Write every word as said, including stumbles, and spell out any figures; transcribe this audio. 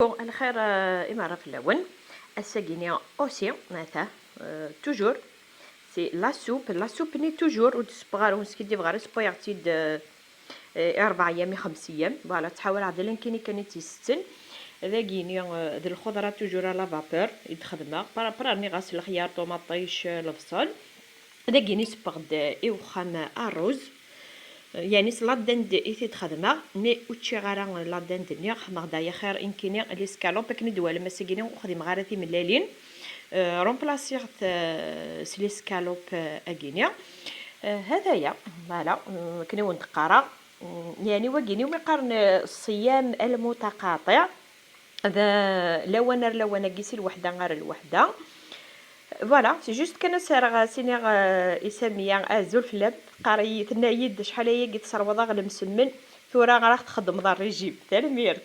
Bon, lxir, euh, imerra fell-awen. Ass-agi-ni aussi, ata, euh, toujours, c'est la soupe. La soupe-nni toujours, ur d-seppeɣ ara, ur skiddibeɣ ara, seppeɣ-tt-id, euh, euh, i rebɛa yyam, i xemsa yyam. Voilà, ttḥawaleɣ d alan kan i kan i tt-isetten. Dagi-ni, euh, d lxeḍra toujours à la vapeur i d-xedmeɣ. Par rapport, rniɣ-as lexyar, ṭumaṭic, euh, lebṣel. Dagi-ni seppeɣ-d i wexxam ṛṛuz. Yeɛni s la dinde i t-id-xedmeɣ, mais ur ččiɣ ara la dinde-nni, xedmeɣ-d ay axir i nekkini les escalopes, akken i d-twalam ass-agi-ni ur xdimeɣ ara timellalin. Euh, remplaciɣ-t, euh, s les escalopes, euh, agi-ni. Euh, ha-t-aya, voilà, euh, akken i wen-d-qqareɣ. Mm, yeɛni wagi-ni umi qqaren, euh, ṣṣyam al-mutaqaṭiɛ. D lawan ar lawan-agi, si lweḥda ar lweḥda. Voilà, c'est juste kan ad s-rreɣ, ad s-iniɣ, euh, i Samiya, azul fell-am. Teqqar-iyi, tenna-yi-d acḥal ayagi tesserwaḍ-aɣ lemsemmen, tura ara ɣ-txeddmeḍ rrijim. Tanemmirt.